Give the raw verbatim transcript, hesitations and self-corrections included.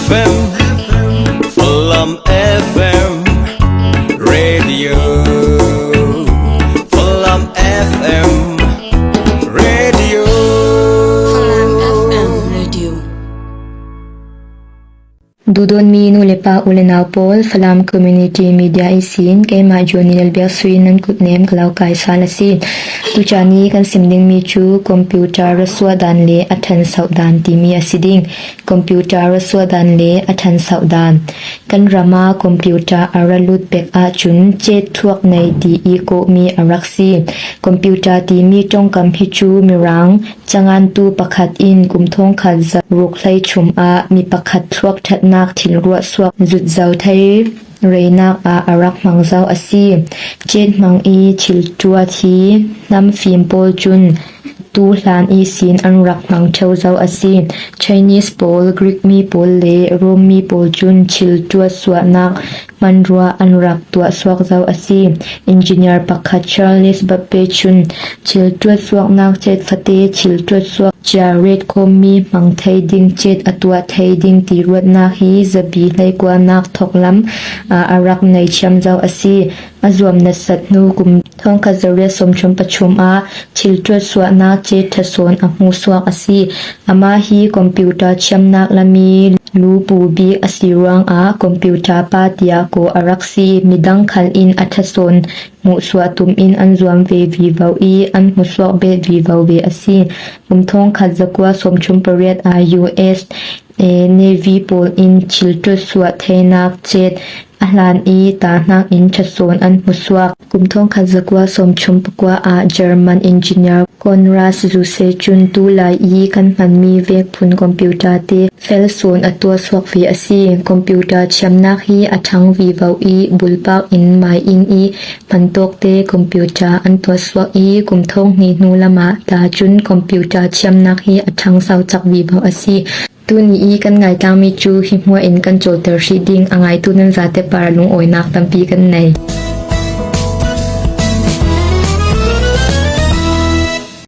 F M, Falam F M Radio, Falam F M Radio. Dudonmi nu le pa u le nau pawl, Falam Community Media i sin, keimah Johnny Lalbiak Sui nan kutnem ka lau kai sal a sin. Tucani kan sim dingmi cu computer rasuah dan le a ṭhansauh dan timi a si ding. Computer rasuah dan le a ṭhansauh dan. Kan rama computer a ra lut bek ahcun cet thluak nei ti i kawhmi a rak si. Computer timi ṭongkam hi cu Mirang cangantu pakhat in kum thongkhat zaruk hleithum ah mi pakhat thluak ṭhatnak thil ruahsuak zutzo thei reinak ah a rak hmang zo a si. Cet hmang i thil ṭuat hi hnam fim pawl cun tu hlan ihsin an rak hmang ṭheo zo a si. Chinese pawl, Greek mi pawl le Rome mi pawl cun thil ṭuat suahnak hmanrua an rak tuah suak zo a si. Engineer pakhat Charles Babbage cun thil ṭuat suaknak cet fate, thil ṭuat suak cia ret khawmmi hmang thei ding cet a tuah thei ding ti ruatnak hi zabi hleikuanak thawklam ah a rak nei thiam zo a si. A zuam nasat hnu kum thongkhat zariat sawmthum pathum ah thil ṭuat suahnak cet ṭha sawn a hmuhsuak a si. Amah hi computer thiamnak lam i lupu bik a si ruangah computer pa tiah kaw a rak si. Midang khal in a ṭha sawn hmuhsuah tum in an zuam ve vivo i an hmuhsuak bet vivo ve a si. Kum thongkhat zakua sawmthum pariat ah U S Navy pawl in thil ṭuat suah theinak cet a hlan i ta hnakin ṭha sawn an hmuhsuak. Kum thongkhat zakua sawmthum pakua ah German engineer Konrad Zuse cun tu lai i kan hmanmi vekphun computer te fel sawn a tuah suak ve a si. Computer thiamnak hi a ṭhang vivo i bulpak in mai inn i hmantawk te computer an tuah suak i kum thonghnih hnu lamah ta cun computer thiamnak hi a ṭhang saucak vivo a si. Tuni i kan ngaitlangmi cu hi hmuah in kan cawlter hrih ding a ngaitu nan zate par lungawinak tampi kan nei.